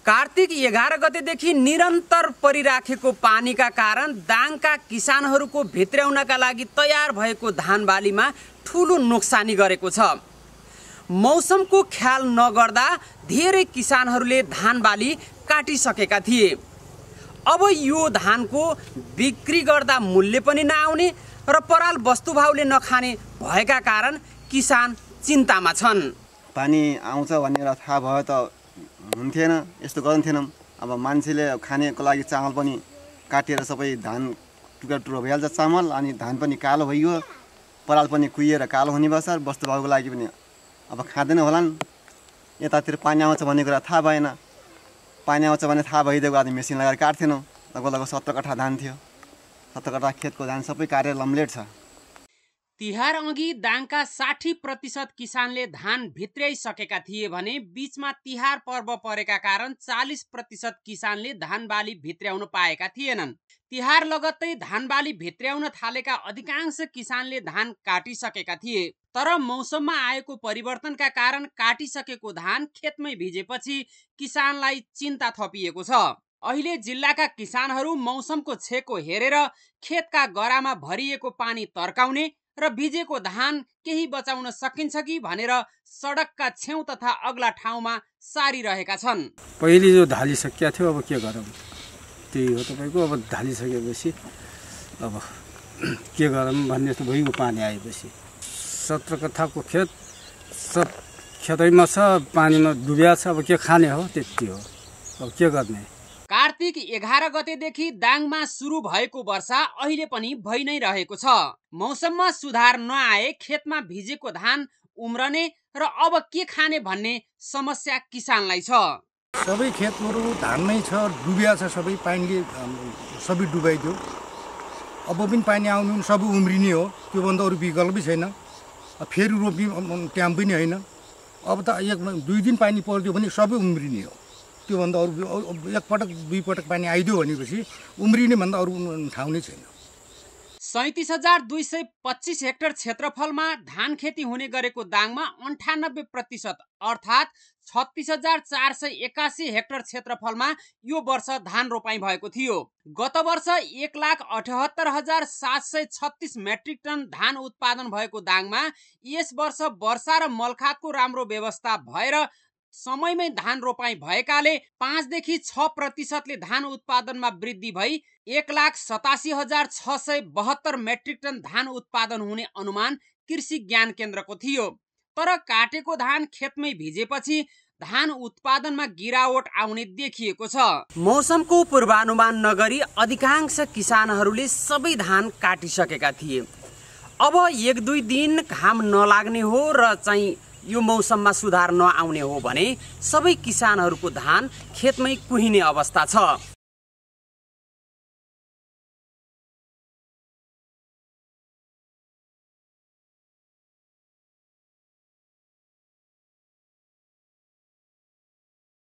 कार्तिक 11 गतेदेखि निरन्तर परिराखेको पानीका कारण दाङका किसानहरूको भित्र्याउनका लागि तयार भएको धान बालीमा ठूलो नोक्सानी गरेको छ। मौसमको ख्याल नगर्दा धेरै किसानहरूले धान बाली काटिसकेका थिए। अब यो धानको बिक्री गर्दा मूल्य पनि नआउने र पराल वस्तुभावले नखाने भएका कारण किसान चिन्तामा छन्। पानी आउँछ भनेर थाहा भयो त हुन्थेन, यस्तो गर्न्थेनौँ। अब मान्छेले खानेको लागि चामल पनि काटेर सबै धान टुक्रा टुक्रा भइहाल्छ चामल, अनि धान पनि कालो भइयो, पराल पनि कुहिएर कालो हुने बस्छ। वस्तुभावको लागि पनि अब खाँदैन होलान्। यतातिर पानी आउँछ भन्ने कुरा थाहा भएन। पानी आउँछ भने थाहा भइदिएको आज मेसिन लगाएर काट्थेनौँ। लगभग 17 कट्ठा धान थियो। 17 कट्ठा खेतको धान सबै काटेर लम्लेट छ। तिहार अघि दाङका 60% किसानले धान भित्र्याइसकेका थिए भने बीचमा तिहार पर्व परेका कारण 40% किसानले धान बाली भित्र्याउन पाएका थिएनन्। तिहार लगत्तै धान बाली भित्र्याउन थालेका अधिकांश किसानले धान काटिसकेका थिए। तर मौसममा आएको परिवर्तनका कारण काटिसकेको धान खेतमै भिजेपछि किसानलाई चिन्ता थपिएको छ। अहिले जिल्लाका किसानहरू मौसमको छेको हेरेर खेतका गरामा भरिएको पानी तर्काउने र भिजेको धान केही बचाउन सकिन्छ कि भनेर सडकका छेउ तथा अग्ला ठाउँमा सारिरहेका छन्। पहिले जो ढालिसकेका थियो, अब के गरौँ, त्यही हो तपाईँको। अब ढालिसकेपछि अब के गरौँ भन्ने त भइगयो। पानी आएपछि 17 कट्ठाको खेत सब खेतैमा छ, पानीमा डुब्या छ। अब के खाने हो, त्यति हो। अब के गर्ने। कार्तिक 11 गतेदेखि दाङमा सुरु भएको वर्षा अहिले पनि भइ नै रहेको छ। मौसममा सुधार नआए खेतमा भिजेको धान उम्रने र अब के खाने भन्ने समस्या किसानलाई छ। सबै खेतहरू धान नै छ, डुबिया छ सबै। पानीले सबै डुबाइदियो। अब पनि पानी आउनु सबै उम्रिने हो। त्योभन्दा अरू विकल्पै छैन। फेरि रोप्ने टाइम पनि होइन। अब त 1-2 दिन पानी परिदियो भने सबै उम्रिने हो। त्योभन्दा अरू एकपटक 2 पटक पानी आइदियो भनेपछि उम्रिने भन्दा अरू ठाउँ नै छैन। 37,225 हेक्टर क्षेत्रफलमा धान खेती हुने गरेको दाङमा 98% अर्थात् 36,481 हेक्टर क्षेत्रफलमा यो वर्ष धान रोपाई भएको थियो। गत वर्ष 1,78,736 मेट्रिक टन धान उत्पादन भएको दाङमा यस वर्ष वर्षा र मलखातको राम्रो व्यवस्था भएर समयमै धान रोपाई भएकाले 5 देखि 6% धान उत्पादनमा वृद्धि भई 1,87,672 मेट्रिक टन धान उत्पादन हुने अनुमान कृषि ज्ञान केन्द्रको थियो। तर काटेको धान खेतमै भिजेपछि धान उत्पादनमा गिरावट आउने देखिएको छ। मौसमको पूर्वानुमान नगरी अधिकांश किसानहरूले सबै धान काटिसकेका थिए। अब 1-2 दिन घाम नलाग्ने हो र चाहिँ यो मौसममा सुधार नआउने हो भने सबै किसानहरूको धान खेतमै कुहिने अवस्था छ।